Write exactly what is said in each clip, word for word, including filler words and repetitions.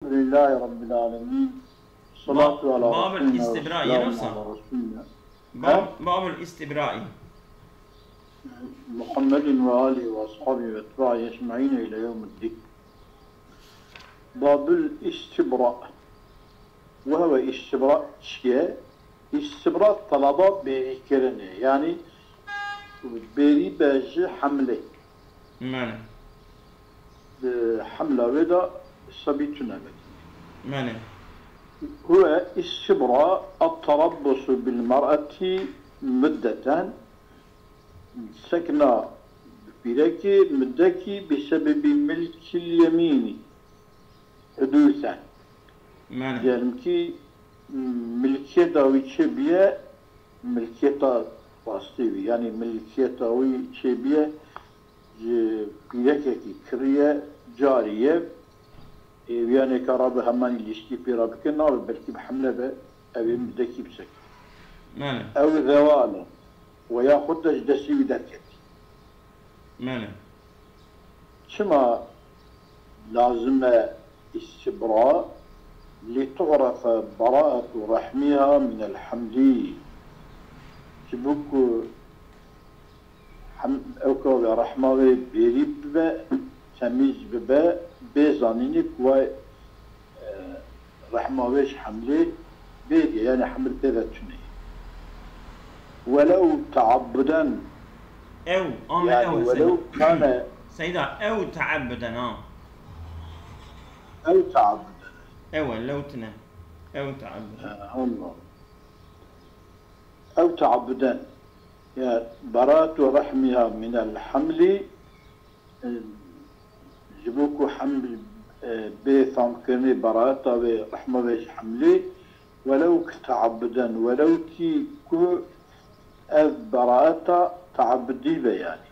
الحمد لله رب العالمين. الصلاة على رسولنا والسلام على رسولنا. باب، باب الاستبراء. محمد وآله وأصحابه وأتباعه أجمعين إلى يوم الدين. باب الاستبراء. وهو استبراء çi ye? Îstibra talaba bêrîkirinê. Yani bêrî be ji hemlê. Mane. Di hemla wê de sebî tune be. Mane. Huve istibra at-tarabbusu bil mar'ati muddeten, sekna bi pîrekê middekî bi sebebî milkil yemînî hudûsen. Mane. Diyelim ki milkiyeta wî çêbiye, milkiyeta rastî wî, yani milkiyeta wî çêbiye, ji pîrekekî kiriye, carî ye. Ê, wiyanê ka rabe hemanî lîşkî pê re bike, nabe belkî bi hemle be, ew ê middekî bisek. Mane. Ew zewal e. Ve yaxud de ji destî wî derketî. Mane. Çima lazim e istibra? Li tu'refe beraetu rehmiha minel hemlî. Ji bo ku hem, ew ka wê rehma wê bêrî bibe, temîz bibe, bê zanînê ku wê, e, rehma wê ji hemlê bêrî, yani heml pê ve tune. Welew teabbuden. Ew, ame yani ew, welew kane. Seyda, ew teabbuden, ha. Ew teabbuden. Ew e, lew tune. Ew teabbuden. Ha, Allah. Ew teabbuden. Ya, beratu rehmiha minel hemlî, e, ji bo ku heml, e, bê famkirinê beraeta wê, rehma wê ji hemlê, welew ki teabbuden, welew kî ku ev beraeta teabbudî be, yani.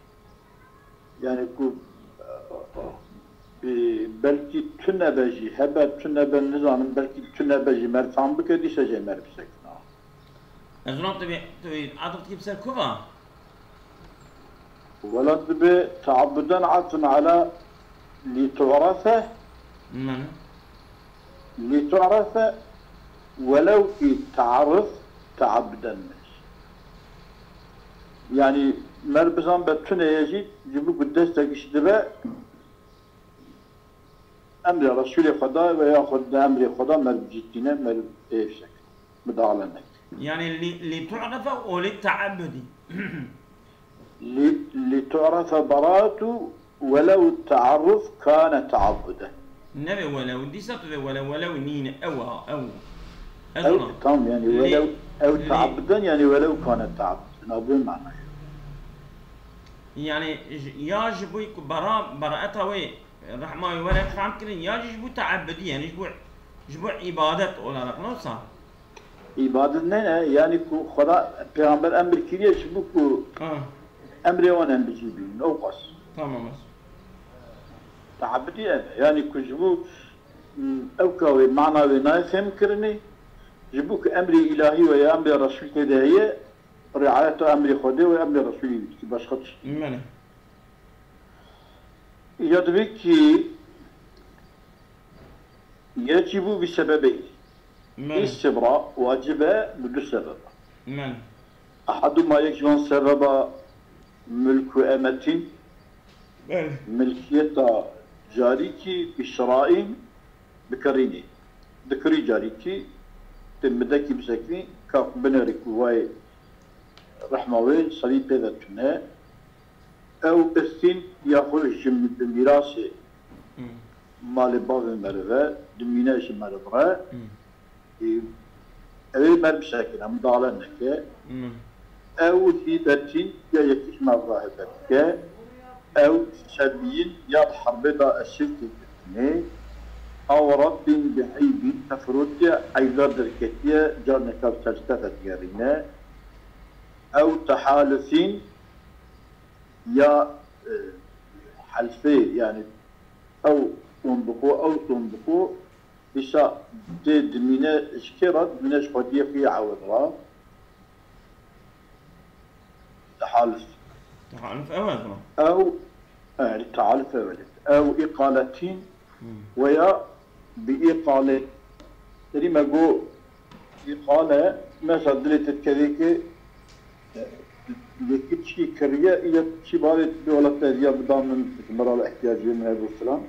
Yani ku, e, belkî tune be jî, hebe tune be, nizanim, belkî tune be jî, mer fam bike, dîsa jê mer bisekina. Ez wan tu bê, tu bê, atf dikî bi ser ku va? Wela dibe teabbuden atfun ala li tu'refe. Mane. Li tu'refe welew ki tearruf teabbuden me. Yani mer bizan be tune ye jî, ji bo ku destek ji dibe emrê Resûlê Xweda ve ya xwe di emrê Xweda mer bi cî tîne, mer ê fişek, midahale neke. Yani li, li tu'refe û li teabbudî. Li, li tu'refe beratu welew tearruf kane teabbuden. Nebe welew, dîsa tu vê welew, welew nîne, ew a, ew. Ez Ew, ona. Tamam, yani li, welew, ew li teabbuden, yani welew kane teabbuden. Ha, bu manayı. Yani j-, ya ji bo ku bera, beraeta wê rehma wê were fam kirin, ya jî ji bo teabbudî, yani ji bo, ji bo îbadet olarak, ne wisa? Îbadet ne ne? Yani ku Xweda, Pêxember emir kiriye ji bo ku Ha. emrê wan em bi cî bînin, ew qas. Tamam, ez. Teabbudî ev e. Yani ku ji bo, m, ew ka wê mana wê nayê fêhm kirinê, ji bo ku emrê îlahî we ya emrê Resûl tê de heye, riayeta emrê Xwedê we emrê Resûlî wî dikî, başqa tişt. Mene. Ya divê kî yecîbû bi sebebeyni. Mene. Îstibra wacib e bi du sebeba. Mene. Ehadûma, yek ji wan sebeba milku emetîn, Mene. milkiyeta carîkî bi şiraîn bi kirînê. Dikirî carîkî, tu midekî bisekî, ka ku binerî ku vay rehma wê serî pê ve tune. Ew îrsîn ya xwe ji mi-, bi mîrasê Hmm. malê bavê merive, dimîne ji meriv re. Hmm. Ê, ew ê mer bisekine, em dale neke. Hmm. Ew hîbetîn ya yekî ji meriv re hîbet dike. Ew sebiyîn ya di herbê de esîr tê girtinê. Ew reddîn bi eybîn, te firotiye, eyba derketiye, carneka bi ser te ve digerîne. Ew tehalifîn ya, e, helfê, yani ew ton bi xwe, ew ton bi xwe, dîsa dê dimîne ji kê re, dimîne ji xwediyê xwe yê ewil re. Tehalif. Tehalif ew e, tamam. Ew, e, tehalif ew e. Ew îqaletîn Hmm. veya bi îqalê. Serî me got îqale, meşa dilê te dikevê ki, e, yekî çi kiriye, ya çi barê bi wela te viya bida min, ji me re ihtiyacê min hebû filan.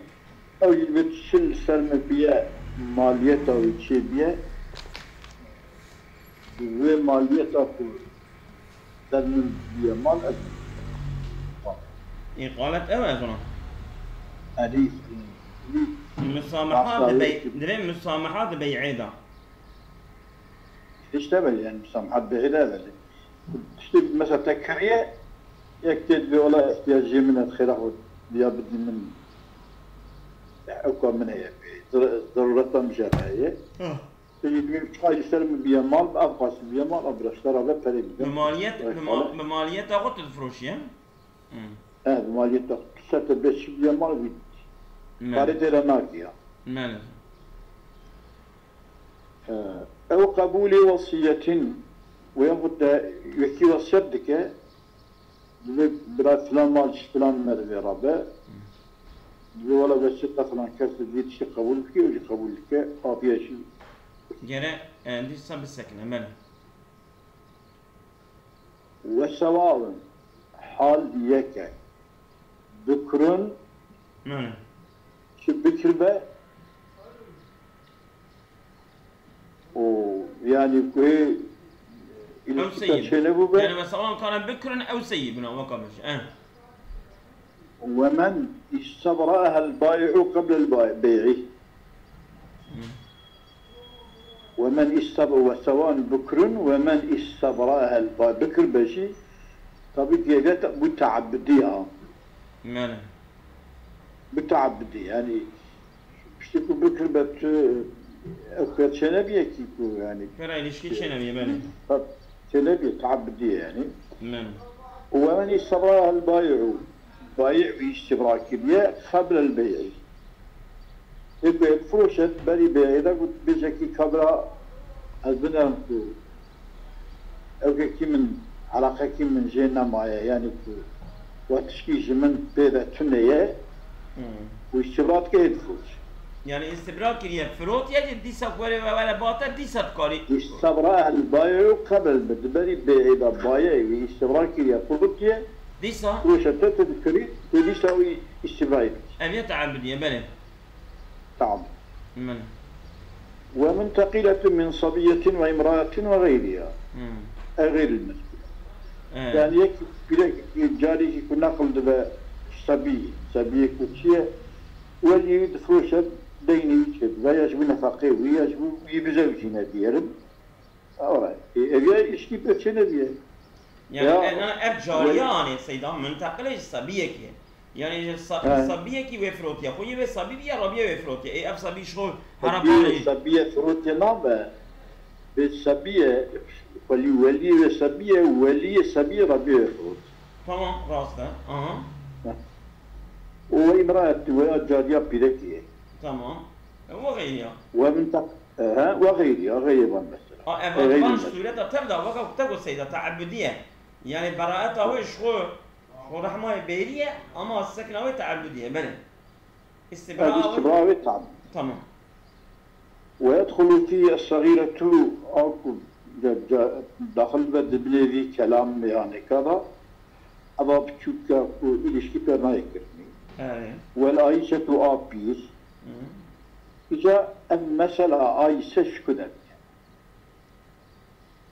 Ew jî divê çi li ser min biye, maliyeta wî çê biye. Bi vê maliyeta ku ser min biye mal, ez Îqalet ew e zona. Erî, erî. Musameha di bey-, divê musameha di bey'ê de. Hiç de belê, yani musameha di bey'ê de belê. Tiştê mesela te kiriye, yek tê divê wela ihtiyacê min e, xêra xwe diya bidî min. Ewka min heye, zir-, zerureta min jê re heye. Ah. Peki, çay ser mi biye mal, ev qasî biye mal, ev reşta ra ve perê bide. Bi maliyet, bi ma-, bi maliyeta xwe tu difiroşî, he? Hı. He, bi maliyeta xwe. Tu ser te beş biye mal, wî Me. Parê tê re nakî ya. Mele. He. Ew qebûlê wesiyetin, û ya xwe te wekî wesiyet dike, Divê bira filan mal ji filan merivê re be. Divê wela be çi te filan kes divê tiştê qebûl bike, ew jî qebûl dike, aviye jî. Gere, e, dîsa bisekine, belê. Ve sewawin, hal yek e. Bikrun, Belê. Çi bikir be, û yani ku hê Ew îlişkî te seyî. Çênebûbe. Yani mesela wan kare bikirin ew seyî bina weka biş. Eh. Ve men istabra'ehel bai'u qeblel bai-, bey'i. Hı. Ve men istab-, ve sewan bikirin, ve men istabra'ehel bai-, bikir be jî, tabii ki ev te-, bu teabbidî ya. Yani. Bu teabbidî, yani, Piştî ku bikir be tu, ev xwe çênebiye kî ku, yani. Pera ilişkî çênebiye, belê. Çênebiye, teabbidî ye, yani. Men. Û ve men îstabra el bai'u, bai'u îstibra kiriye, qebl el bey'i. Ê ku ê firoşet, berî bey'ê de got, bêjekî kabra ez binerim ku Ewkekî min, eleqekî min jê nemaye, yanî ku we tişkî ji min pê ve tune ye, Hmm. û îstibra dike hê difiroşe. Yani îstibra kiriye, firotiye, dîsa ku were, were bate, dîsa dikarî. Îstibra el baye û qebel bi, di berî bê'ê de baye wî îstibra kiriye, firotiye, Dîsa? firoşe te, te dikirî, û dîsa wî îstibrayê dikî. Ev ye teabudiye, belê. Tamam. Min. Ve muntekiletun min sabiyetin ve imraatin ve gayriha. Hmm. Ev gayril mezkur. Evet. Yani yek pîrek, carîkî ku neqil dibe sebî, sebîyê ku çi ye, welî wî difiroşe, deynê wî çêdibe, ya ji bo nefeqê wî, ya ji bo wî bizewicîne diyelim. Ora, e, ev ya ilişkî pê çênebiye. Yani Ya, e, na, ev cariye we- anê seyda, munteqilê ji sebiyekê. Yani ji sa-, He. sebiyekî wê firotiye. Xwe yê wê sebî biye, rabiye wê firotiye. Ê ev sebî ji xwe hera Sebîye, balê. sebîye firotiye nabe. Bi sebîye, welî, welî wê sebîye, welî sebîye rabiye wê firotiye. Tamam, rast e. Aha. He. O we imrayet, we ya cariya pîrekî ye. Tamam. E, we xeyriya. We min ta-, e, he, we xeyriya, xeyriya van mesela. Ha, ev E, xeyriya van mesela. Sûreta tev da, weka te got seyda, teabudiye. Yani beraeta wê ji xwe, ji xwe rehmayê bêriye, ama sekna wê teabudiye, belê. Îstibra Ev wê. îstibra wê tam. Tamam. Ve yedxulu fî es-sagîretu, a ku ca-, ca-, daxil be di binê vî kelam meyhaneka da, eva biçûka ku îlişkî pê nayê kirinî. Evet. Wel ayîşetu, a pîr. Hı. Îca ev mesela ayîse ji ku de diye.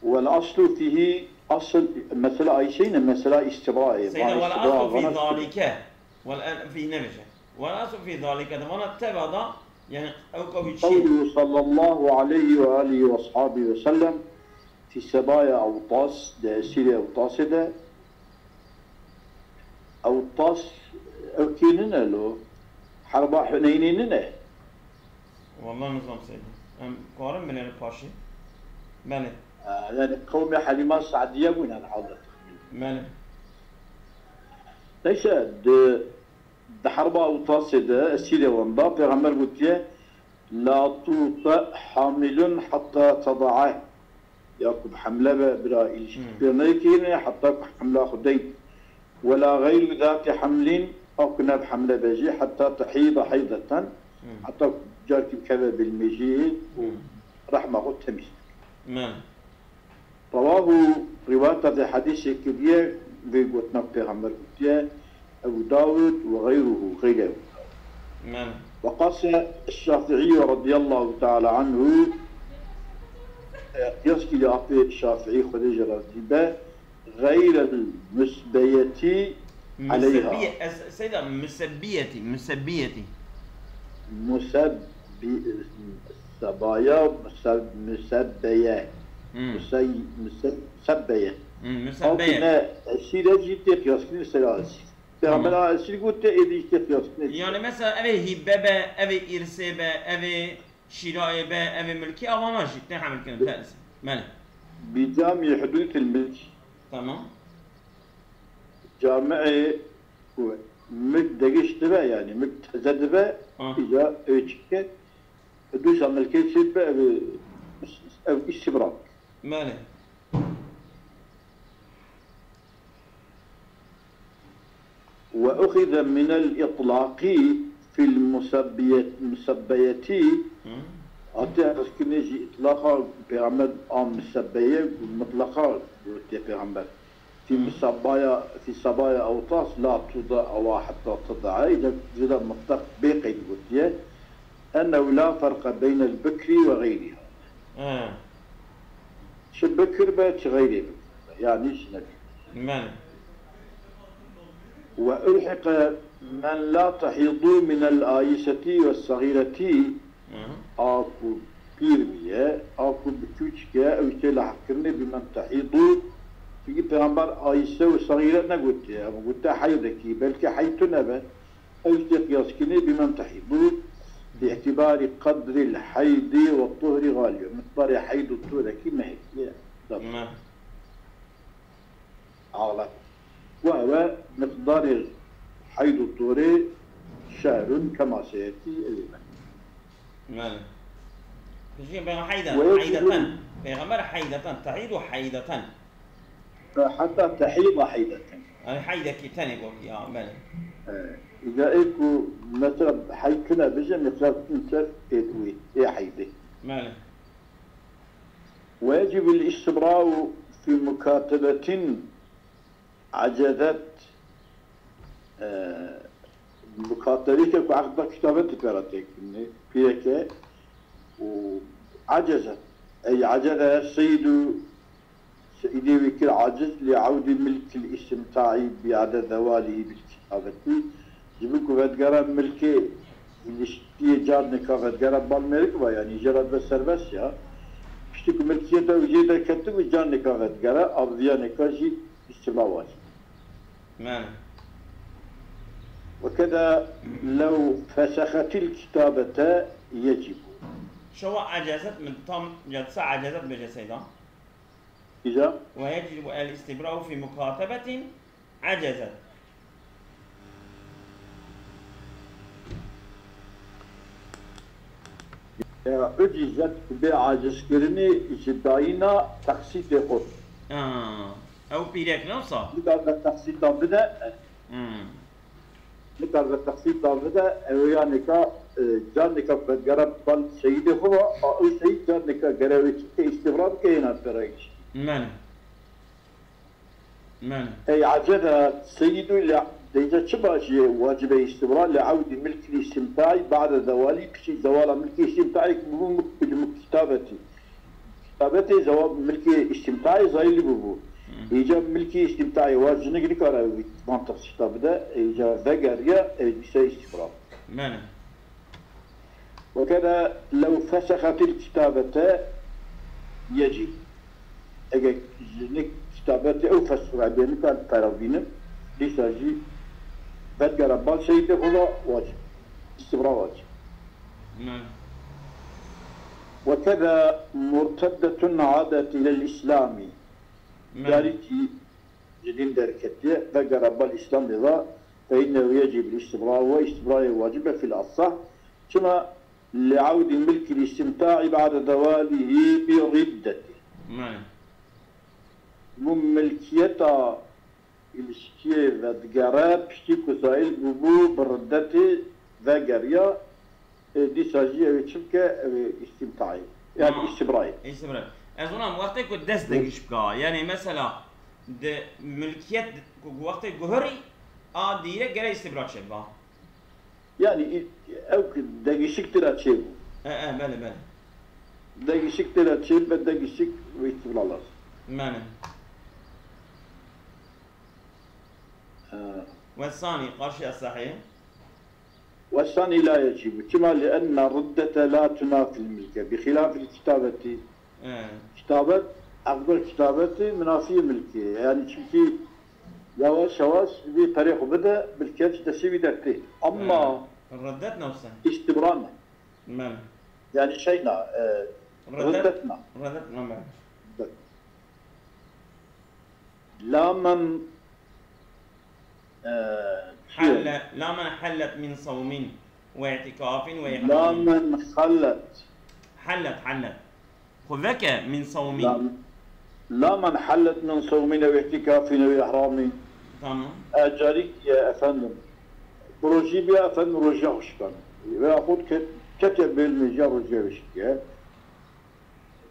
Wel aslu fîhî, asl, mesela Ayşe ne, mesela îstibra ye. Seyda, Bana wel îstibra aslu fî bana zalike. Wel en-, fî nebêje. Wel aslu fî zalike. De bana teva da, yani ew ka wî çi? Qewluhu sallallahu aleyhi ve alihi ve ashabihi ve sellem, fî sebaya Ewtas, de esîrê Ewtasê de, Ewtas, ew kê nine lo? Herba Huneynê nine? Wallah nizam seyda. Em karin binêrin paşê. Belê. E, yani qewmê Helîma Se'diye bûn herhalde. Belê. Neyse, di, di herba Ewtasê de, esîrê wan da, Pêxember gotiye, "La tute hamilun hatta teda'e." Ya ku bi hemle be, bira îlişkî Hmm. pê neyê kirine, heta ku hemla xwe deyt. Wela gayru zati hamlin, a ku ne bi hemle be jî, heta tehîda heydeten, Hmm. heta ku carkî bikeve bilmêjiyê û rehma xwe temîz bike. Rewahu, rîwayeta vê hedîsê kiriye, vê gotina ku Pêxember gotiye, Ebu Dawud ve xeyruhu, xeyrê Ebu Dawud. Ve qase Şafîî radiyallahu teala anhu, e, qiyas kiriye apê Şafîî, Xwedê jê razî be, xeyrel musbeyetî aleyha. Musebbiye-, es-, Seyda, musebbiyetî, musebbiyetî. Musebbi-, sebaya, muse-, musebbeye. Hmm. Musey-, muse-, musebbeye. Hmm, musebbeye. Altine esîre jî tê qiyaskinê sera esîr. Pêxember Tamam. a esîr got te êdî jî tê qiyaskinê. Yani mesela evê hîbe be, evê îrsê be, evê şîrayê be, evê milkî, avana jî tê hemil kirin, te esîr. Belê. Bi camî hudûdil milk. Tamam. Camiê ku milk degiş dibe, yani milk teze dibe, Ah. îca ew çike, dûsa milkê çê dibe, ev, ev îstibra. Belê. Ve uxize minel itlaqî fil musebbiyet-, musebbeyetî, Hı. Hatî xistinê jî îtlaqa Pêxember a musebbeye, mutlaqa gotiye Pêxember. Fî Hı. musabbaya, fî sabaya ewtas la tuda ewa heta tuda. Îca jê de mutlaq bê qeyd gotiye. Ennehu la ferqe beynel bikri ve xeyriha. He. Çi bikir be, çi xeyrê bikir be. Yani hiç ne. Belê. Ve ulhiqe men la tehidu minel ayiseti ve sagireti. Hı hı. A ku pîr biye, a ku biçûçik e, ew tê lehqkirinê bi men tehidu. Çünkü Peygamber ayise ve sagire negotiye. Ama gote heydekî, belki heyd tune be. Ew jî tê qiyaskinê bi men tehidu, bi îtîbarî qedrîl heydî ve tuhurî xaliyo. Miqdarê heyd û tuhurekî mehekî ye. Me. Axlaq. Ve ew e miqdarê heyd û tuhurê şehrun kema seyetî, ew ê me. Belê. Piştî peyxember heyda-, Ve yekûn heydeten. Peyxember heydeten. Tehidu heydeten. Heta tehîda heydeten. Yani heydekî tenê got ya, belê. E, îca ê ku mesela hey tune bije, mesela tune ser ê wî, ê heydê. Belê. Ve yecibul istibra'u fi mukatebetin acezet, e, mukatebeke ku eqda kitabetê pê re tê kirinê, pîreke û acezet. Ey aceze seydu Seîdê wî kir aciz li ewdî milkil îstimtaî bîade zewalî bil kitabetî. Ji bo ku vedgera milkê, ilişkiyê carnêka vedgera bal mêrik ba, yanî jê re dibe serbest ya. Piştî ku milkiyeta wî jê derketibû, carnêka vedgera, a bi viya nêka jî îstibra wacib. Belê. Wekeda lew fesexetil kitabete yecibû. Şewa ecezet min tam, ya disa ecezet bêje seyda. Îca. Ve yecibû el-îstîbra'u fî mukatebetin ecezet. Ya, ucizet bê acizkirinê ji dayîna teqsîtê xwe. Ha, ew pîrek ne wisa? Nikare texsîta bide. Hmm. Nikare texsîta bide, ew yanêka, e, carnêka ku vedgera bal seyîdê xwe ve, a ew seyîd carnêka gere wê çi bike, îstîbra bike, hêna pê re ilişkî. Belê. Belê. Ey ecebe seyîdû le, deyce çi başî ye wacibê îstîbra, li ewdî milkil îstimtaî ba'de zewalî, piştî zewala milkê îstimtaî ku bû muk-, bi muk-, kitabetî. Kitabetê zewa-, milkê îstimtaî zayîlî bûbû. Hı. Îca milkê îstimtaî wa jinik nikare van texsîta bide, îca vegeriya, ê dîsa îstîbra. Belê. Wekeda lew fesexetil kitabete yecib. Eger jinik kitabetê ew fesxu ebê nikare pera bînin, dîsa jî vedgera bal seyîdê xwe ve wacib. Îstîbra wacib. Belê. Wekeda murteddetun adet ilel îslamî. Belê. Carîkî ji dîn derketiye, vegera bal Îslamê ve, fe innehu yecibul îstibra, we îstibrayê wacib e fil asah. Çima? Li ewdî milkil îstimtaî ba'de zewalihî bi riddetî. Belê. Bû milkiyeta ilişkiyê vedigere, piştî ku zayil bûbû, bi riddetê vegeriya, E, dîsa jî ew ê çi bike, ew ê îstîmtayê. Yani Tamam. îstîbrayê. Îstîbra. Ez ona wextê ku dest degiş bika. Yani mesela di milkiyet ku wextê guherî a dîre gere îstîbra çêbiba. Yani î- ew ki degişik tira çêbû. E, e, belê, belê. Degişik tira çêbibe, degişik wê îstîbra lazim. Mene. E, Ve sani, karşıya sahih. والثاني لا يجب. Çima? لأن الردة لا تنافي الملك بخلاف الكتابة. E, Kitabet, aqdul kitabeti minafiyê milkê. Yani çünkü yavaş yavaş bir perê xwe bide, milkiyet ji destê wî dertê. Ama Reddet nefse. istibra ne. Mene. Yani şey ne, e, Reddet. reddet ne. Reddet meme. لا من e, حل لا من حلت من صوم واعتكاف لا وإحرام. من حلت حلت، حلت. Xwe veke min sewmî. لا, لا من حلت من صوم أو اعتكاف أو إحرام. Tamam. E, carî ye efendim. Rojî bîya efendim rojiya xwe şikan. Veya xwe ke-, kete bêl mêjiya rojiya wê şikiye.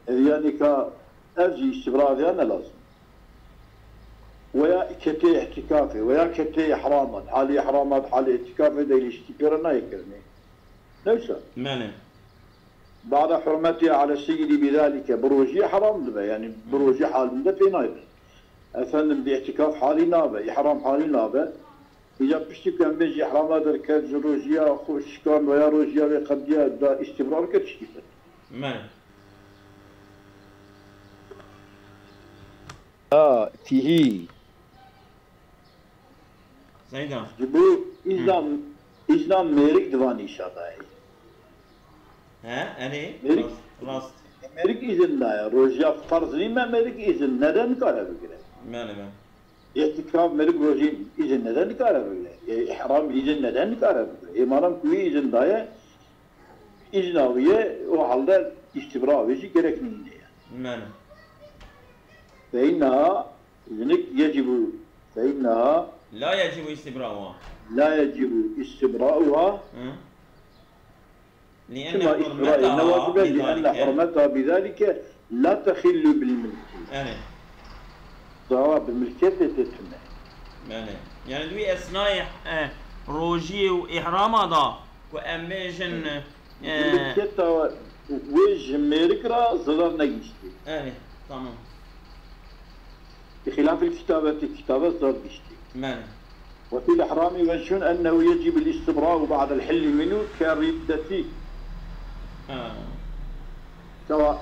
E, yani ka ev jî îstibra vêya ne lazim. Veya ketê îtikafê, veya ketê ihramat, halê ihramat, halê îtikafê de ilişkî pêre nayê kirinê. Neyse. Mene. بعد حرمتها على السيد بذلك, bi rojî heram dibe, yani bi rojî halinde pê naybe. Efendim bi îtikaf halî nabe, ihram halî nabe. Îca piştî ku em bêjî ihrama derket, ji rojiya xwe şikan veya rojiya wê qediya da îstibra bike tiştî ser. Mene. Ha, tihî. Seyda. Ji bo îzna, îzna mêrik di van îşa dayê. He, erê. Mêrik. Rast, rast. Mêrik îzin daye. Rojiya ferz nîme, mêrik îzin nede nikare bigire. Mene, mene. Îtikaf mêrik rojî îzin nede nikare bigire. E, ihram îzin nede nikare bigire. E, madem ku wî îzin daye, îzna wî ye, o halde îstibra wê jî gerek nîne ye. Mene. فإنها, jinik يجب, فإنها La yecibu istibra'uha. لا يجب استبراؤها. Hı? Li'enne Çima îstibra ne wacibe? لأن حرمتها بذلك لا تخل بالملك. Yani, Dawa bi milkiyetê tê tune. yani. Yani, di wî esnayê, e, rojiyê û îhrama da ku em bêjin, e, Milkiyeta wê ji mêrik re zarar negihiştî. yani, tamam. بخلاف الكتابة, kitaba zarar gihiştî. Mene. وفي الإحرام وجه أنه يجب الاستبراء بعد الحل منه كالردة. Ha. Çawa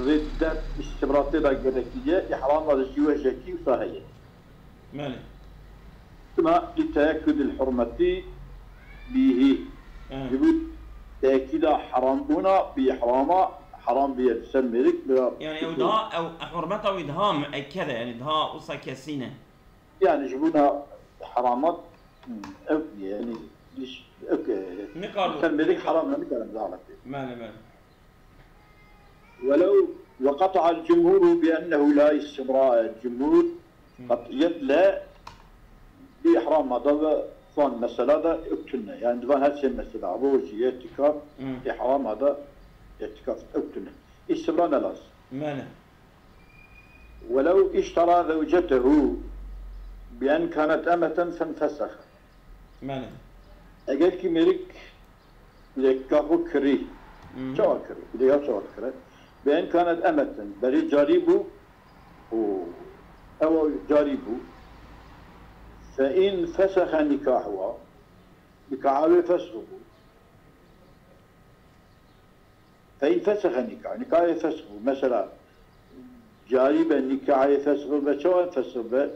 riddet îstibra tê de gerekî ye, îhrama de jî wejekî wisa heye. Mene. Çima? لتأكد الحرمة به. Ha. Ji bo tekîda herambûna bi îhrama heram bûye li ser mêrik bila. Yani ew daha, ew hurmeta wî daha müekkede, yani daha usa kesîne. Yani ji bona heramat, hmm, ew yani iş, ew, e, Nikar ser mêrik heram ne, nikarim daxil. Mene, mene. ولو وقطع الجمهور بأنه لا استبراء. Cumhur Hı. qet'iyetle bi îhrama da ve van mesela da ew tune. Yani divan her şey mesela. Rojî, îtikaf, Hı. îhrama da îtikaf ew tune. Îstibra ne lazim. Mene. ولو اشترى زوجته بأن كانت أمة فانفسخ. Mene. Eger ki mêrik leka xwe kirî, Hı. çawa kirî? Leka çawa dikire? بأن كانت أمة, berê carî bû û ew carî bû. فإن فسخ نكاحها, nikaha wê fesx bû. فإن فسخ نكاح, nikahê fesx bû. Mesela, carî be, nikahê fesx be, çawa fesx be?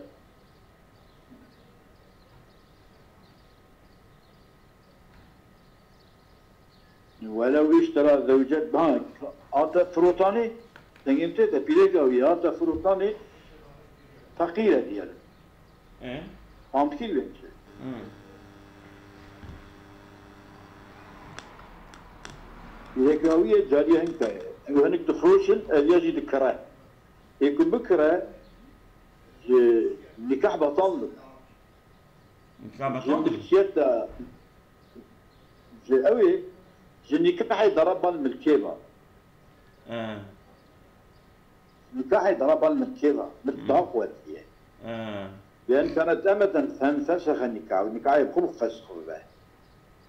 ولو اشترى زوجة, ha, hate firotanê, dengê min tê te, pîreka wî hate firotanê, feqîr e diyelim. E? Amkî wê çi? Hı. Pîreka wî ye, cariya hin kare. Ew hinek dixroşin, ev ya jî dikire. Ê ku bikire, ji nikah betal dibe. Nikah Ji betal dibe. milkiyet de, ji ew ê, Ji nîkahê dere bal milkê ve. He. Nîkahê dere bal milkê ve. Milk daha quwetî ye. He. Bi imkanê te me dem fem fersexe nîkah. Nîkahê xwe bi qes xwe be.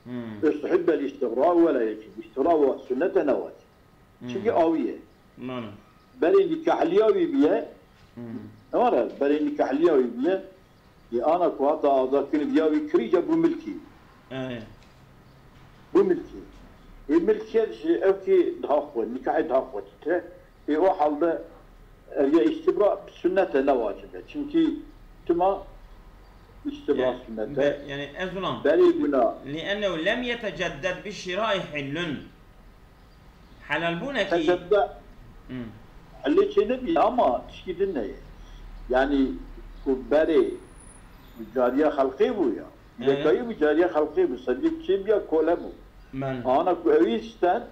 Hmm. Ustuhibbe lîstibra wela yecib. Îstibra wa sunnet e ne wacib. Çimkî awî ye. Mane. Berê nîkahliya wî biye. Hmm. Ne were, berê nîkahliya wî biye. Ê ana ku hata azadkirin viya wî kirî ca bû milkî. Ê. Bû milkî. Ê milkiyet ji ew kî daha xwe, nîkahê daha xwe tire. Ê o halde ev ya îstibra sunnet e, ne wacib e. Çimkî tima îstibra Ye-, sunnet e. be-, yani ez ulan. Berê bûna. لأنه لم يتجدد بالشراء حل. Helalbûnekî. Tecedde Hmm. Hellê çê nebî ama tişkî din ne ye. Yani ku berê cariya xelqê bû ya. Evet. Lekayî bû cariya xelqê bû. Sebî çê biya kole bû. Ben. Ana ku ewî sten,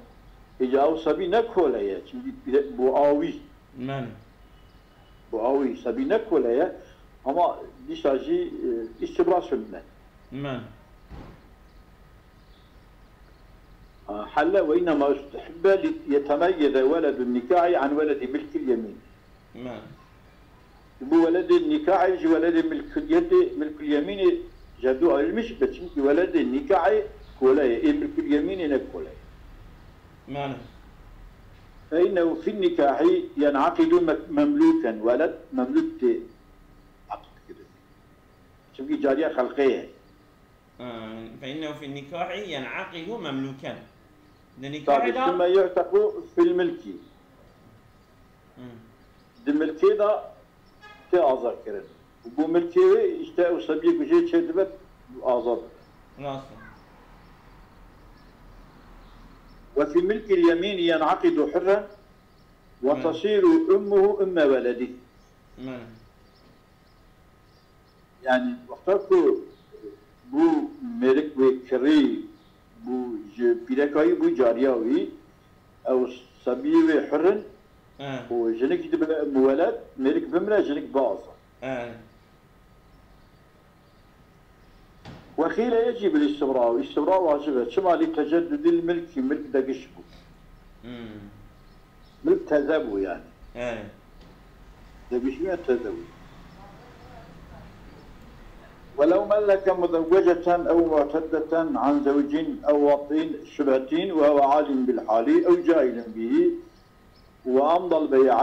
îca ew sebî ne kole ye. Çimkî bû awî. Ben. Bû awî sebî ne kole ye. Ama dîsa jî, e, îstibra sunnet. Ben. Helle ve innema ustuhibbe li yetemeyyeze weledu nikahi an weledi milkil yemin. Mane. Bu weledê nikahê ji weledê milkiyetê, milkul yemînê cedu ayrılmış be, çünkü weledê nikahê kole ye, ê milkul yemînê ne kole ye. Mane. Fe innehu fin nikahi yen'akidu me-, memluken, weled memluk tê akd kirin. Çünkü cariye xelqê ye. Ee, فإنه في النكاح ينعقد مملوكا. Di nikahê de ثم يعتق في الملك. Hmm. Di milkê de tê azad kirin. Û bu milkê wê, işte, ew sebiyê ku jê çê dibe, azad dibe. Rast e. وفي ملك اليمين ينعقد حرا وتصير أمه أم ولده. Hmm. Yani wexta ku bû mêrik wê kirî, bû ji pîreka wî bû cariya wî, ew sebiyê wê hur in He. û jinik dibe muweled, mêrik bimre, jinik biaza. He. Wexîle yecîbul îstibra, îstibra wacib e. Çima lî tecedudil milkî, milk degiş bû. Hmm. Milk teze bû yani. He. Degiş bû ya teze bû. ولو ملك مزوجة أو معتدة عن زوج أو وطء شبهة وهو عالم بالحال أو جاهل به وأمضى البيع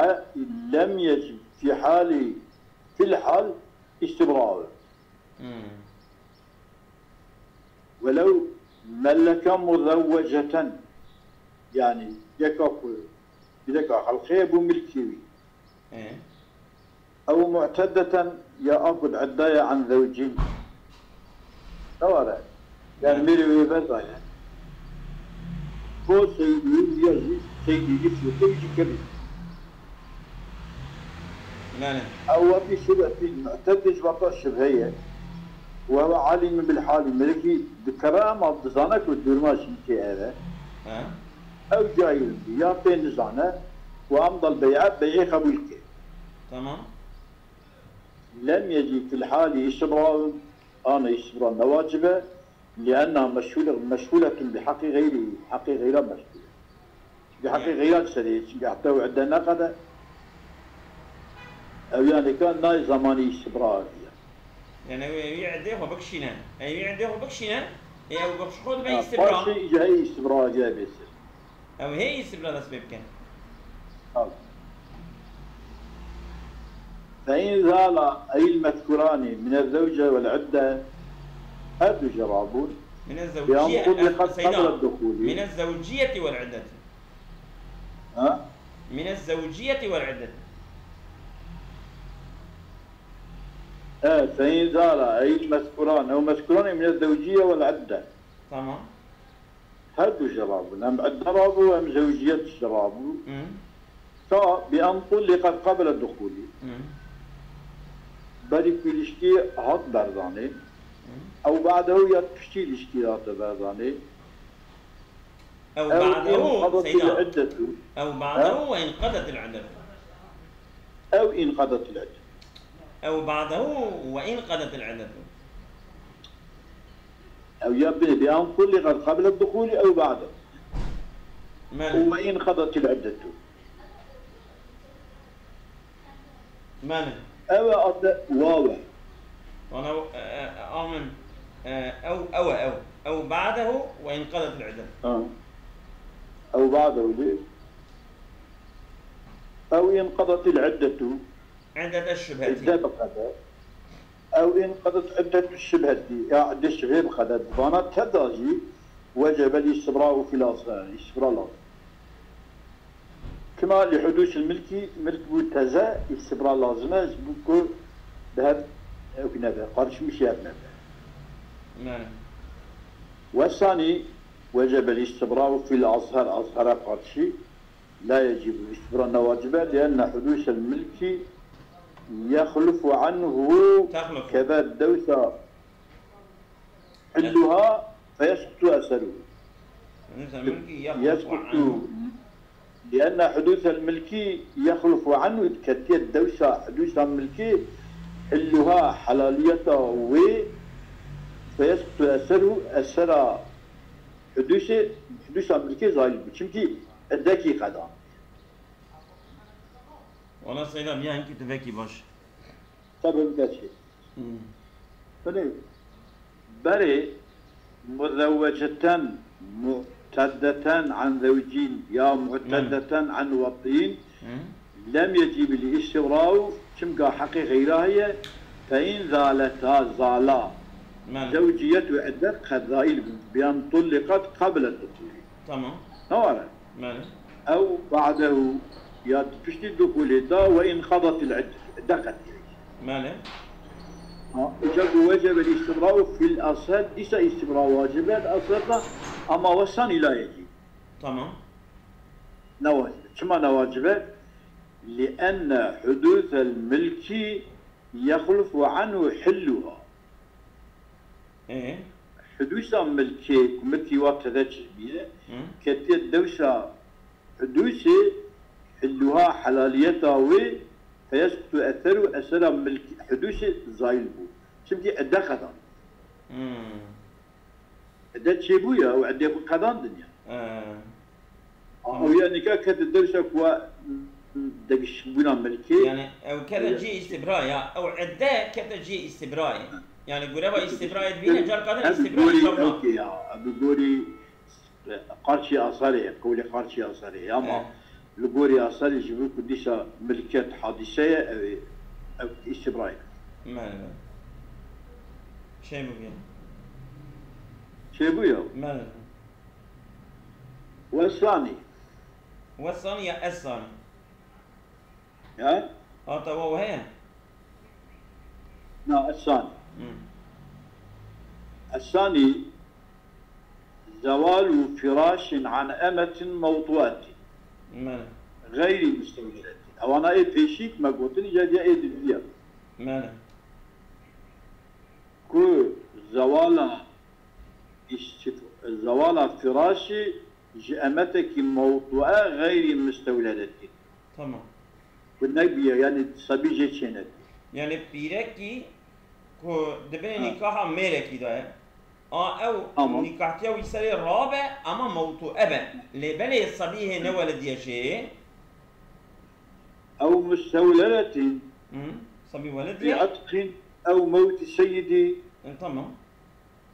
لم يجب في حال، في الحال استبراء. Hmm. ولو ملك مزوجة، yani yeka ku, yeka xelqê bû milkê wî. Ê. Ew mu'tedeten ya a ku di edda ye an zewcîn. Ne were? Yani Hı. mêrê wê berdaye. Bo seydî ya jî seydî giştî jî kirî. Belê. Ew wekî şibhetî, mu'tedî ji wexta şibhe ye. Û ew alimî bil halî, mêrikî dikeve, ama dizane ku dûrma jî tê eve. He. Ew cahil bî, ya pê nizane, û emdal bey'e, bey'ê qebûl ke. Tamam. Lem yecî fil halî îstibra, ana îstibra ne wacib e. Lienna meşgûle, meşgûletun bi heqî xeyrî, heqê xeyra meşgûl e. Bi heqê Hı. xeyra serê, çünkü heta ew idde neqede, ew yanê ka nayê zamanê îstibra diye. Yani ew, ew îdê xwe bikişîne. Ew îdê xwe bikişîne, ê ew bixş xwe dibe Ha, îstibra. Paşê îca ê îstibra diye bêsir. Ew hê îstibra dest pê bike. Al. فإن زال أي المذكوران من الزوجة والعدة، her du cerabûn, من الزوجية، بأن طلقت قبل الدخول. من الزوجية والعدة. Ha? من الزوجية والعدة. E, فإن زال أي المذكوران، ew mezkuranê min e zewciye wel idde. Tamam. Her du jî rabûn. Hem idde rabû, hem zewciyet jî rabû. Hı. Ta bi en tulliqet qebla duxulî. Hı. Berî ku ilişkî hat berdanê. Hı. Ew ba'dehu ya piştî ilişkî hate berdanê. أو Ew بعده، inqedetil سيدنا. iddetu. أو بعده Ha? وإنقضت العدة. Ew inqedetil iddetu. أو بعده وإنقضت العدة. Ew ya bi, bi an tulliqet qebla duxulî ew ba'de. Mane. Ve inqedatil iddetu. Mane. Ew e ate waw e. Wana, e, e, amin. E, ew, ew, ew. Ew ba'dehu ve inqedatil iddetu. Ha. Ew ba'dehu lê. Ew inqedatil iddetu. İddet şübheti. İddet qede. Ew inqedat iddetu şibhetî, ya îdde şibhê biqede, di vana tevda jî wecebel îstibra'u fil azhar, îstibra lazim. Kima li hudûsil milkî, milk bû teze, îstibra lazim e, ji bo ku bi hev ewk nebe, qarşî wî şê hev nebe. Mane. Wesanî wecebel îstibra'u fil azhar, azhara qarşî, la yecîbu, îstibra ne wacib e, lienne hudûsel milkî yexlufu anhu, Texlufu. Keve dewsa hilluha feyesqutu eseruhu. Hudûsel milkî yexlufu Yesqutu, anhu. Lienne hudûsel milkî yexlufu anhu, ketiye dewsa hudûsa milkî, hilluha, helaliyeta wê, feyesqutu eseruhu, esera hudûsê, hudûsa milkê zayil bû. Çimkî îddekî qedan. Wala Seyda, biya hinkî tu vekî baş. Tabii, vekî. Hmm. Belê, berê muzewweceten mu'teddeten an zewcîn ya mu'teddeten an wetîn, Hı. Lem yecîb li îstibra'u, çimka heqê xeyra heye, fe in zaleta zala. Mane. Zewciyet û iddet qed zayil bûn. Biyan tulliqat qabile dukhulî. Tamam. Ne were? Mane. Ew ba'dehu, ya piştî dukhulê da ve inqadatil iddet. Idde qediyayî. Mane. Ha, îca ku wecebe îstibra'u fil asel, dîsa îstibra wacib e, asel da, ama wesanî la yecîb. Tamam. Ne wacib e. Çima ne wacib e? Lienne hudûsel milkî yexlufu anhu hilluha. Ee? Hudûsa milkê, ku milkî wa tede çêbûye, Hı. Ketiye dewsa hudûsê, hilluha, helaliyeta wê, feyesqutu eseru, esera milk, hudûsê zayil bû. Çimkî idde qedan. Hmm. Îdde çêbûye û îddê xwe qedandin ya. Ee. A, Tamam. Ew ya nîka kete dewsa ku wa degişbûna milkê. Yani ew kete Ew ya cihê îstîbrayê ya. Ew îdde kete cihê îstîbrayê. Ha. Yani gureva Kete îstîbrayê cihê dibîne, îstîbrayê. Car kadar Ev îstîbrayê gorî çav na. Ew ya, ev gorî qarçî asarê, qewlê qarçî asarê ya, ama Evet. Li gorî asarê ji bo ku dîsa milkiyet hadîse ye, ew ê, ew îstîbrayê. Mele. Çêbûye. Çêbûye. Mele. Wesanî. Wesanî ya esanî? Ya? Hata waw heye? Na, esanî. Hmm. Esanî zewalu firaşin an emetin mewtuatin. Mele. Xeyrî mustewledetin. Ewana ê pêşî me gotin, îca diya ê diviya. Mele. Ku zewala îstîf-, zewala firaşî ji emetekî mewtûe xeyrî mistewledetî. Tamam. Ku nebiye, yanî sebî jê çênebî. Yanî pîrekî ku di binê Ha. nîkaha mêrekî de ye. A ew Tamam. nîkahtiya wî serê rabe, ama mewtûe be. Lê belê sebî hê newelidiye jê. Ew mistewledetî Hı, sebî welid bi ye. etqin ew mewtî seyidî. E, tamam.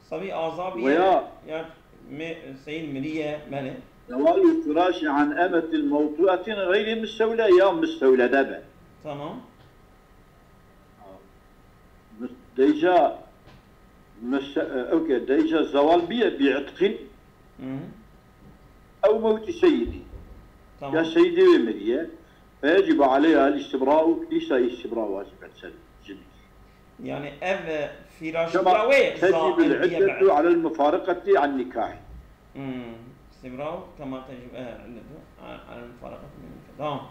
Sabî azabî Veya ye, ya me-, seyîd mirî ye, belê. Zewalu firaşi an emetil mewtuatin xeyrî mistewle ya mistewlede be. Tamam. Mis-, deyca mis-, e, okey, deyca zewal biye bi itqin Hı hı. ew mewtî seyidî. Tamam. Ya seyidê wê miriye. Fe yecibu aleyha el istibra'u, dîsa îstibra wacib e ser jinekî. Yani ev, e, firaştiya Kema wê tecibul zahir diye iddetu be. alel mufarikati an nikahî. Hmm. Îstibra û kema tecib, e, iddetu a-, alel mufarikati min nikah. Tamam.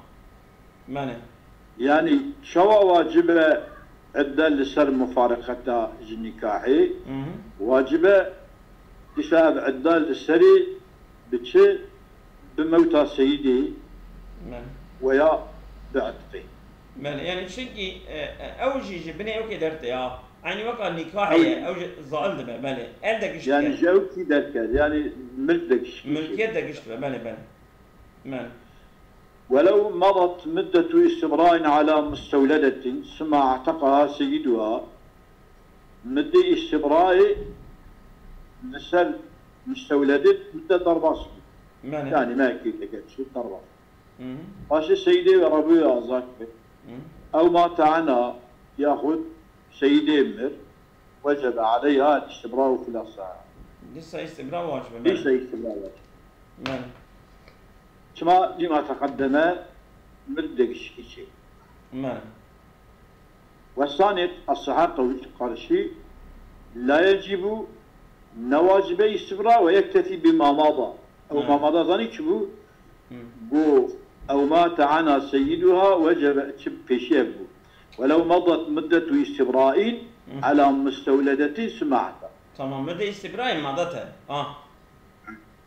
Mane. Yani çawa wacib e idde li ser mufarikata ji nikahê? Hı hı. Wacib e dîsa ev idde li serê biçe bi mewta seyidê Mele. weya bi etqê. Mele, yani çinkî, e, e, ew jî ji binê ew kê derte ya. Eynî weka nîkahê Ew ye, ew jî zail dibe, belê. El degiş Yani dike. ji ew kî derket, yani milk degiş Milkiyet degiş dibe, belê, belê. Belê. ولو مضت مدة استبراء على مستولدة ثم اعتقها سيدها. Middê îstîbrayê li ser mistewledê midde derbas bû. Belê. Yani mehekê teke çû derbas. Hı hı. Paşê seyîdê wê rabûyê azad kir. Hı. Ew mate anha yaxud seyîdê mir, وجب عليها الاستبراء في الأصح. Dîsa îstîbra wacib e, Dîsa belê. Îstîbra wacib. Belê. Çima لما تقدم mir de gişkî çê. Belê. والثاني الصحة قوي karşî لا يجب ne wacib e îstîbra ويكتفي بما مضى. Ew Belê. Ma mada zanî çi bû? Hı. Got, ew mate anha seyyiduha wecebe, çi pêşî ev bû. Welew madat muddetu istibra'in Hı. Ala mustewledetin suma'ta. Tamam, mudde istibra'in madat e. Ah.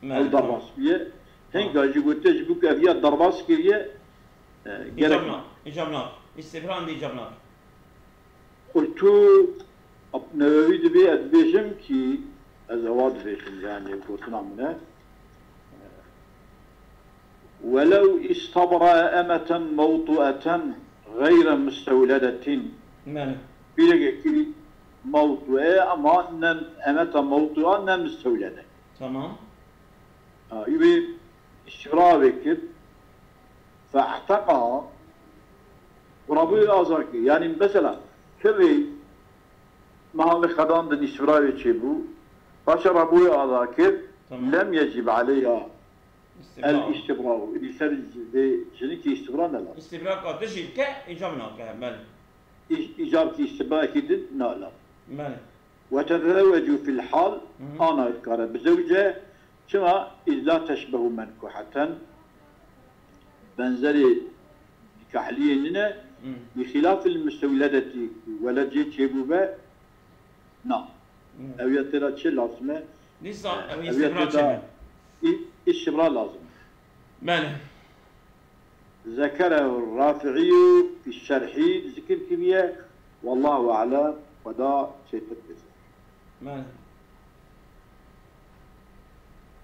Ew Belê, tamam. Derbas bûye. Tamam. Hinga jî gote ji bo ku ev ya derbas kiriye, e, gerek Îcab nake. Îcab nake. Îstibra êndî îcab nake. Qultu, Newewî dibê ez dibêjim kî ez ewa dibêjim, yani gotina min e. Welew istabra emeten mewtu'eten gayre mustewledetin. Belê. Pîrekekî mewtu'e ama ne emeta mewtu'a ne mustewlede. Tamam. Ha, wê îstîbra wê kir. Fe'teqa. Rabûyê azad kir. Yani mesela, kevê meha wê xedandin îstîbra wê çêbû. Paşa rabûyê azad kir. Tamam. Lem yecib aleyha Îstîbra. El îstîbra. Li ser vê jinikê îstîbra ne lazim. Îstîbra ka tu jî bike, îcab nake. Belê. Îc-, îcab kî îstîbra kî din ne lazim. Belê. وتتزوج في الحال Hı hı. Ana dikare bizewce, çima iz la teşbehu menkuheten, benzerê nikahliyê nîne, Hı. Bi xilafil mustewledetî, ku weled jê çêbûbe, na. Hı. Ew ya tê de çi lazim e? Dîsa E, ew ew ya îstîbra tê çi de be? Î-, îstîbra lazim e. Belê. Zekerehu Rafi'î fî şerhî zikir kiriye. Wallahu a'lem, Xweda çêtir bêje. Belê.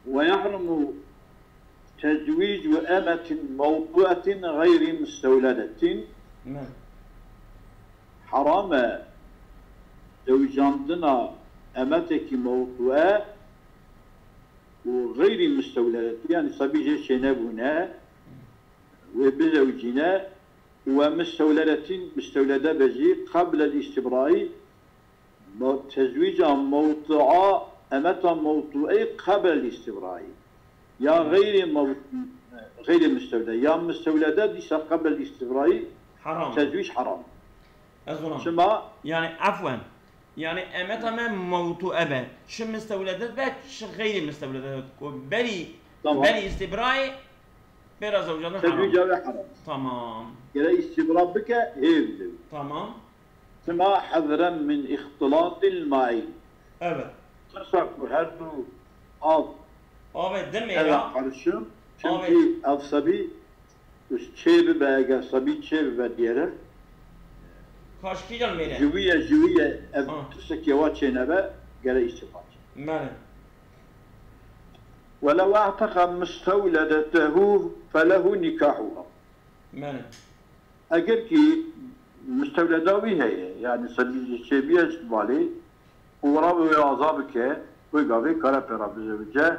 Ve yahrumu tezwîcu emetin mewtu'etin gayri mustewledetin. Belê. Haram e zewicandina emetekî mewtu'e û gayri mustewledet, yani sebî jê çênebûne, wê bizewicîne, we mistewledetin, mistewlede be jî, qeblel îstîbrayî, mo-, tezwîca mewtu'a, emeta mewtu'eyê qeblel îstîbrayî. Ya Hı. Xeyrê mew-, xeyrê mistewlede. Ya mistewlede dîsa qeblel îstîbrayî Haram. Tezwîc haram. Ez ona. Çima? Yani, efwen. Yani, emeta me mewtu'e be. Çi mistewledet be, çi xeyrî mistewledet be. Ku berî, Tamam. Berî îstîbrayê, pêra zewcandin haram. Tezwîca wê haram. Tamam. Gere îstîbra bike, hê bide. Tamam. Çima hezren min îxtilatil maî. Evet. Tirsa ku her du av Avê dimê teva ya. Karışim. Avê. Çünkü ev sebî Û çê bibe, eger sebî çê bibe diyere, Kaşkî can mêre. Ji wî ye, ji wî ye, ev Ha. Tiştekî wa çênebe, gere îstîfade. Mene. Welew e'teqa mistewledetehu felehu nikahuha. Mene. Eger kî mistewleda wî heye, yani sebî çê biye ji malê, û rabûyê aza bike, wê gavê kare pê re bizewice,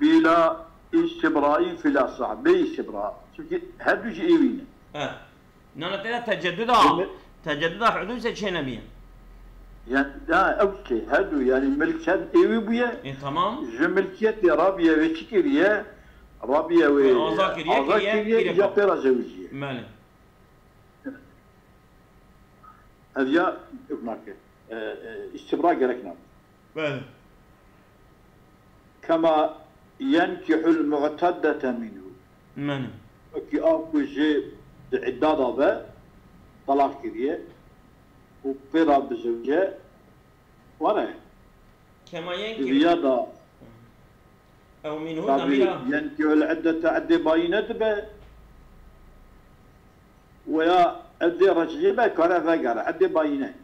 bîla îstîbrayî fîl esah, bê îstîbra. Çimkî her du jî ê wî ne. He. Nana tê de tecedduda, Ê mi- tecedduda hudûse çê nebiye. Yani, ha, ew tê, her du, yani milket ê wî bûye. E, tamam. Ji milkiyetê rabiye wê çi kiriye? Rabiye wê Wê aza kiriye, aza kiriye, kiriye, kiriye îca ka- pê re zewiciye. Mele. Ev ya, ev nake. E, e, îstîbra gerek nake. Belê. Kema yenkihul mu'teddete minhu. Mene. Wekî av ku jê di idda de be, telaq kiriye û pê re bizewce, were. Kema yenki- Di viya da Ew minhu Tabi, damîra. Yenkihul iddete, iddê bayîne dibe. Weya iddê rec'î be, kare vegere, iddê bayîne.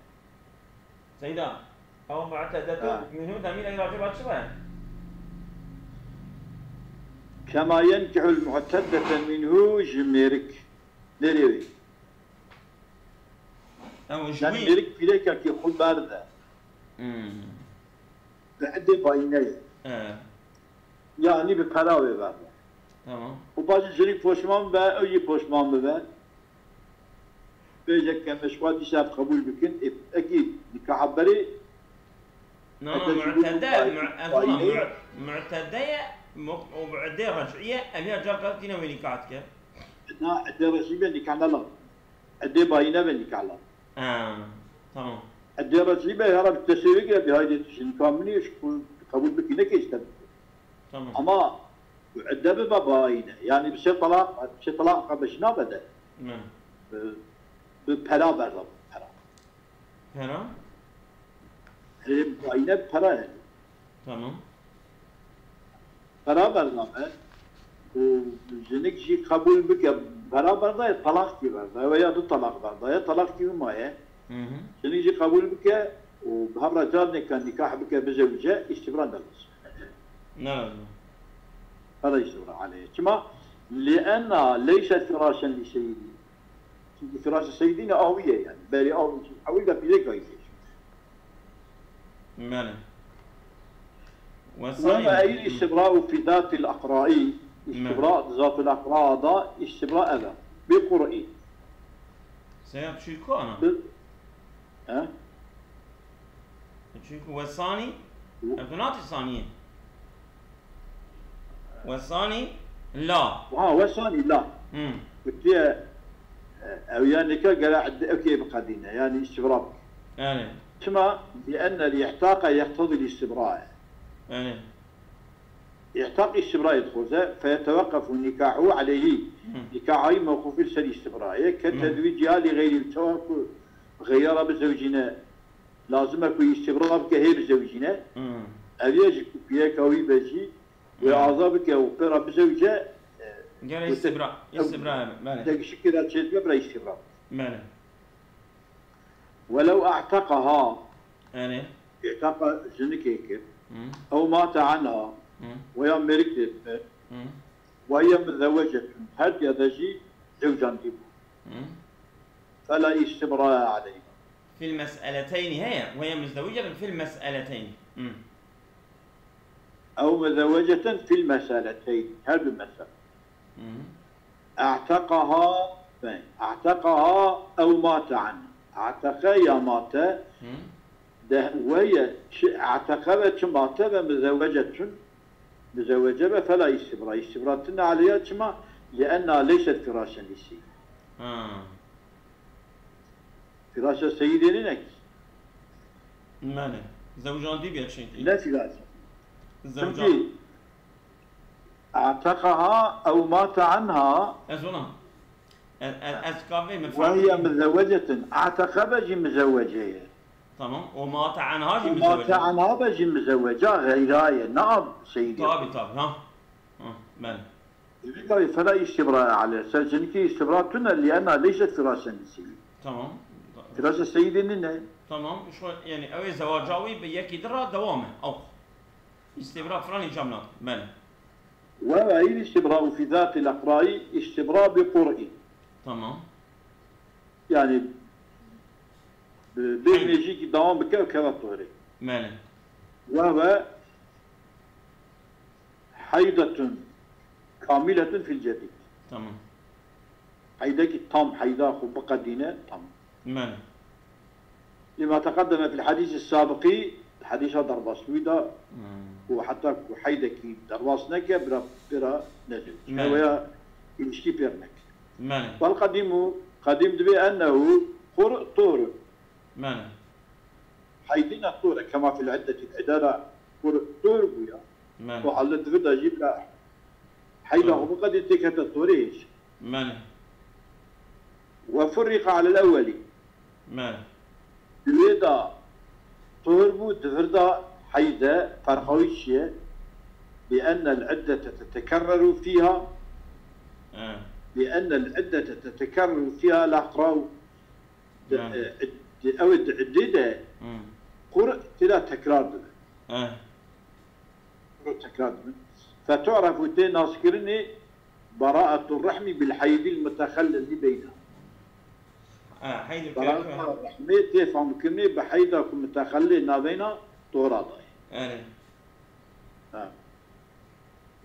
Seyda, ew mu'tedetu Ha. Minhu damîra racî ba çi be? Kema yenkihul mu'teddete minhu ji mêrik. Nêrê wê. Ew ji Yani wî. mêrik pîrekekî xwe berde. Hmm. Bi edê bayîne ye. E, Yani bi pera wê berde. Tamam. Û paşê jinik poşman be, ew jî poşman bibe. Bêje ke me ji xwe dîsa qebûl bikin, ê, ekî nikaha berê. Na, na, Ete ji mu'tede, bu mu- ez bayîne ona ye. mu- mu'tede ye, mu- û edê reciye, ev ya carka tîne wê nikah dike. Na, edê reciye be nikah ne lazim. Edê bayîne be nikah lazim. Ha, tamam. Edê reciye be hera bi tesê wê gire bi haydê tu ji nikah min î, ji ku qebûl bikî, neke işte. Tamam. Ama bu edde bibe bayîne. Yani bi sê talaq, bi sê talaq beşîna be de. Ne. Bi, bi pera berda, pera. Pera? Ê, bayîne bi pera ye. Tamam. Pera berda be. Û jinik jî qebûl bike, pera berda ye, talaq kî berda. Ew ya du talaq berda ye, talaq kî maye. Hı hı. Jinik jî qebûl bike û bi hev re carnêke nikah bike, bizewce, îstibra ne lazim. Ne lazim. Hada îstibra aleyh. Çima? Lienna leyset firaşen li seyyidî. Çünkü firaşe seyyidî ne awiye yani. Berî aw, awiye de pîrek ayî. Bele. Ve me eyl istibra'u fi zatil aqra'i. Îstibra, zatil aqra da îstibra eve. Bi qur'i. Sebep çünkü ana. Bi, he? Çünkü ve sani, ev tu natî saniye. Ve sani la. Ha, ve sani la. Hı. Kutiye, e, ew ya nika gere edde, ew kê biqedîne. Yani istibra bike. Yani, Çima? Lienne l-i'taka yeqtedî l-istibrae. yani. Î'taq îstibra dixwaze, feyeteweqefu nikahu aleyhî. Hı. Nikaha wî mewqûf li ser îstibra ye. Ke Hı. tezwîciha li xeyrî, çawa ku xeyra bizewcîne, lazim e ku îstibra bike hê bizewcîne. Hı. Ev ye ji ku pîreka wî be jî, wê Hı. aza bike û pê re bizewce, e, Gere wê îstibra, ew îstibra, bele. Te gişikê re çêdibe bira îstibra. Bele. Welew a'teqaha, Yani. î'taqa jinikê kir, Hı. ew mate anha, Hı. weya mêrik lê dibe, Hı. wehiye muzewwecetun, her diya de jî zewcandî bû. Hı. Fela îstibrae aleyha. Fil mes'eleteyni heye. Ve ye muzewwecetun fil mes'eleteyni. Hı. Ew muzewwecetun fil mes'eleteyn. Her du mesele. Hı. A'teqaha, be, a'teqaha ew mate anha. A'teqe ya mate, Hı. de, wehiye çi a'teqe be, çi mate be, muzewwecetun, muzewwece be, fela îstibra. Îstibra tine aleyha, çima? Lienna leyset firaşen li seyyid. Ha. Firaşa seyyidê nîne kî. Bele. Zewcandî bîye çünkü. Ne firaşa. Zewcan. Çünkü a'teqaha ew mate anha, Ez ona. Ez, ez, ez kavê me wehiye farklı. muzewwecetun. A'teqe be jî muzewwece ye. Tamam. O mate anha jî Mate muzewwece. Anha be jî muzewweca xeyra ye. Ne ab seyyidê. Tabi tabi ha. Ha. Bele. Vî gavê fela îstibrae aleyha. Ser jinikê îstibra tune, lienna leyset firaşen li seyyid. Tamam. Firaşa seyyidê nîne. Tamam. Şu yani ew ê zewaca wî bi yekî din re dewam e. Ew. Îstibra filan încam nake. Bele. Ve eyl îstibra'u fi zatil aqra'i îstibra bi qur'i. Tamam. Yani bi, bi mêjîkî dewam bike û keve torê. Bele. Ve ve haydetun kamiletun fil cedîd. Tamam. Heydekî tam, heyda xwe biqedîne, tam. Bele. Lima teqeddeme fil hadîsî sabiqî, hadîsa derbas wî da, Hmm. ku heta ku heydekî derbas neke, bira, bira nezewc. Bele. Weya ilişkî pêr neke. Bele. Wal qedîmu, qedîm dibê ennehu qur tuhur. Bele. Heydîna tuhur, kema fil iddetî, îdara qur tuhur bûya. Bele. Ku halet divir da jî bira heyda Hı. xwe biqedî têkete torê hêj. Bele. Ve furriqa alel ewwelî. Bele. Di wê de tuhur bû, di vir de heyde, ferqa wî çi ye? Bi enne l-iddete tetekerreru fîha, E. bi enne l-iddete tetekerreru fîha l-aqra'u. Di, Yani. e, id-, ew ê di iddê de Hmm. qur tê de tekrar dibe. E. Qur tekrar dibe. Fetu'refu tê naskirinê beraetu rehmî bil heydil mutexellezî beyna. Ha, heyd û Beraeta rehmê tê famkirinê bi heyda ku mutexellê naveyna tora dayê. Erê. Ha.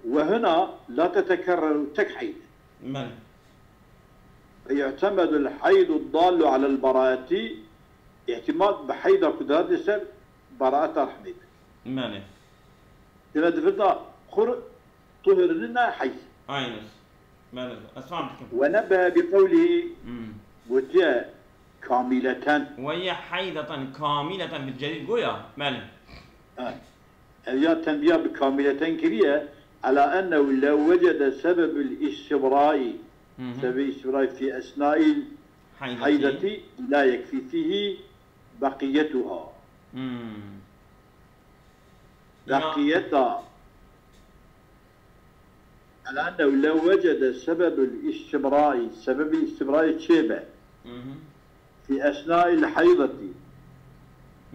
Ve huna la tetekerreru tek heyd. Belê. Ve yu'temedul heydu dallu alel beraeti, îtimad bi heyda ku dihate ser beraeta rehmê dikin. Belê. Dime di vir de xur tuhurine heyz. Aynen. Belê. Ez fam dikim. Ve nebbehe bi qewlî Hmm. gotiye kamîleten. Ve ye heydeten kamîleten bil celîl goya. Belê. Ha. Ev ya tenbiya bi kamîleten kiriye. Ala ennehu lew wecede sebebul îstibrai. Hı hı. Sebebi îstibrai fi esnail Heydeti. heydeti la yekfî fîhî beqiyetuha. Hmm. Ya. Beqiyeta. Ala ennehu lew wecede sebebul îstibrai. Sebebi îstibrai çêbe. Hı hı. Fi esnail heydeti.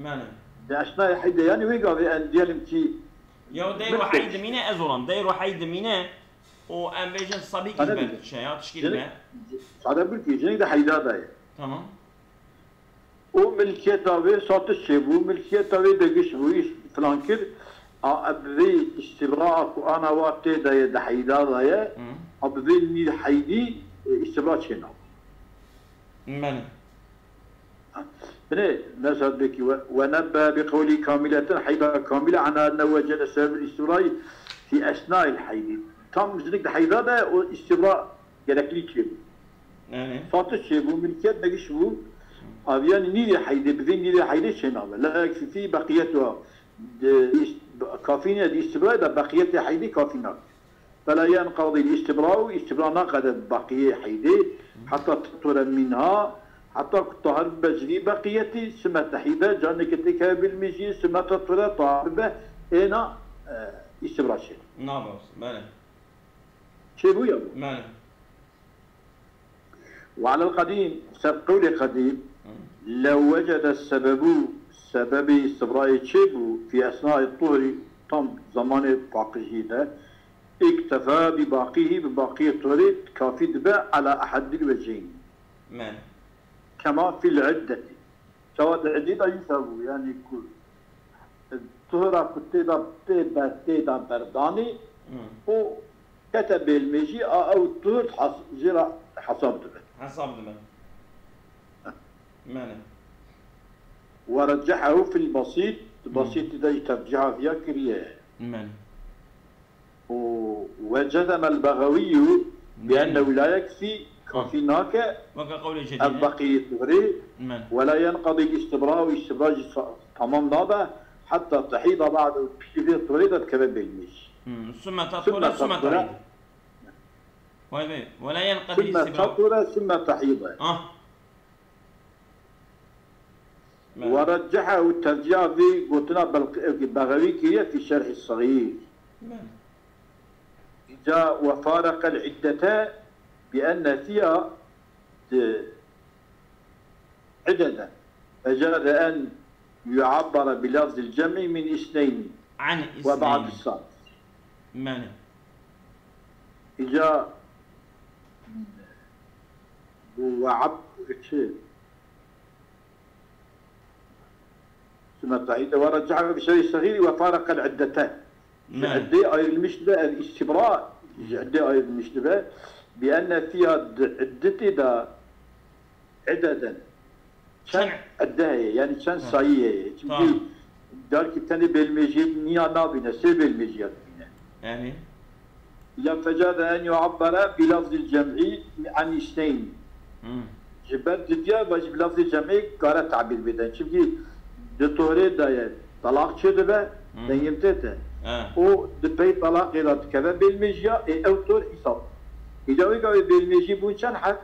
Belê. Di esnail heyde, yani wê gavê en diyelim ki Ya deyro milkeş. Heyd mîne ez olan. Deyro heyd mîne o em bêjin sabî Sade kî bî. Belkişe ya tişkî Jinik, be. Sade bir ki jinik de heyda da ye. Tamam. O milkiyeta wê satiş çêbû, milkiyeta wê degiş bû, îş filan kir. A, bi vê îstibraa ku ana wa tê de ye, di heyda de ye, Hı. a bi vê nî heydî, e, îstibra çênabe. Belê. Binê, mesela peki ve, ve nebbe bi qewlî kamîleten heyda kamîle ana ne wecede sebebul îstibrai fi esnail heydî. Tam jinik di heyda de o îstibra gerekli çêbû. Yani. Satiş çêbû, milkiyet degiş bû. Aviyan nîrê heydê, bi vê nîrê heydê çênabe. La yekfî fî beqiyetuha. Di, îst-, kafî ne di îstibra de beqiyetê heydê kafî nake. Fela yenqedî îstibra û îstibra naqede bi beqiyê heydê. Heta teture minha, heta ku tahir bibe ji vî beqiyetî, sümme tehîde, carneke têkeve bil mejiyê, sümme teture tahir bibe, êna, e, îstibra çê. Nabas, belê. Çêbû ya bû. Belê. Ve alel qedîm, ser qewlê qedîm, Hı. lew wecede sebebu, sebebê îstibrayê çêbû, fî esnayê tuhurî, tam zamanê paqijî de, iktefa bi baqîhî, bi baqiyê tuhurê kafî dibe, ala ehedil weceyni. Me. Kema fil iddeti. Çawa di idî de yî bû, yanî ku, e, tuhura ku tê de, tê ber-, tê de berdanî, Hmm. û kete bêlmêjî, a ew tuhur has-, jê re hesab dibe. Hesab dibe. Heh. Mene. Ve reccehehu fil basît, Hı. Basîtî de jî tercîha viya kiriye. Mene. Û ve cezemel Bexewî bi ennehu la yekfî, kafî nake, Weke qewlê Celîl. Ev beqî tuhurî, Men. Ve la yenqedî îstibra û îstibra jî sa-, tamam nabe, heta tehîda ba'de, piştî vê tuhurê de dikeve bêlmêjî. Hmm, sümme tathura, Sümme sümme tathura. Tahîde. Vay be, ve la yenqedî Sümme îstibra. Tathura, sümme tahîde. Ah. Belê. Ve reccehe û tercîha vî gotina Belq-, Bexewî kiriye fî şerhî Sexîr. Belê. Îca ve fareqel iddete bi enne fiha di ideden. Fecaze en yu'abbara bi lafzil cem'i min isneyni An ve ba'd isneyni. Salis. Belê. Îca bu ve ab-, çi? Sümme tahîde ve reccehe bi şerhî Sexîrî ve fareqel iddete. Ji Belê. Iddê ayrılmış dibe, ev îstibra ji iddê ayrılmış dibe. Bi enne fiha di iddetê de ideden. Çend Çend? Idde heye, yani çend Ha. Sayî heye. Çünkü Tamam. Derkî tenê bêlmêjiyê niya nabîne, sê bêlmêjiya dibîne. Yani? Ya fecaze en yu'abbere bi lafzil cem'i an isneyn. Hmm. Ji ber didiya ve ji bi lafzê cem'ê kare tabîr bide. Çimkî di torê de ye, talaq çê dibe, Hmm. dengê min tê te. He. Û di pey talaqê de dikeve bêlmêjiya, ê ew tor îsal. Îca wê gavê bêlmêjî bûn çend heb?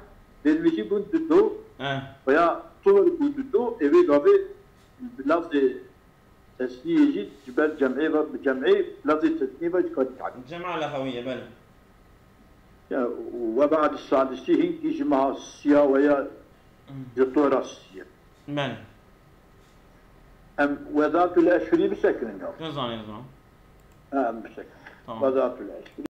Bêlmêjî bûn du do. He. Veya tor bû du do, ê wê gavê bi lafzê Tesniyê jî ji ber cem'ê ve, bi cem'ê lafzê tesniyê ve ji karî tabîr. Cema lexewiye, belê. Ya, we ba'd salisi hinkî ji meha siya we ya Hmm. ji tora siye. Belê. Em wezatul eşhurî bisekinin ya. Nizanim, nizanim. Ha, em bisekinin. Tamam. Ve zatül eşki.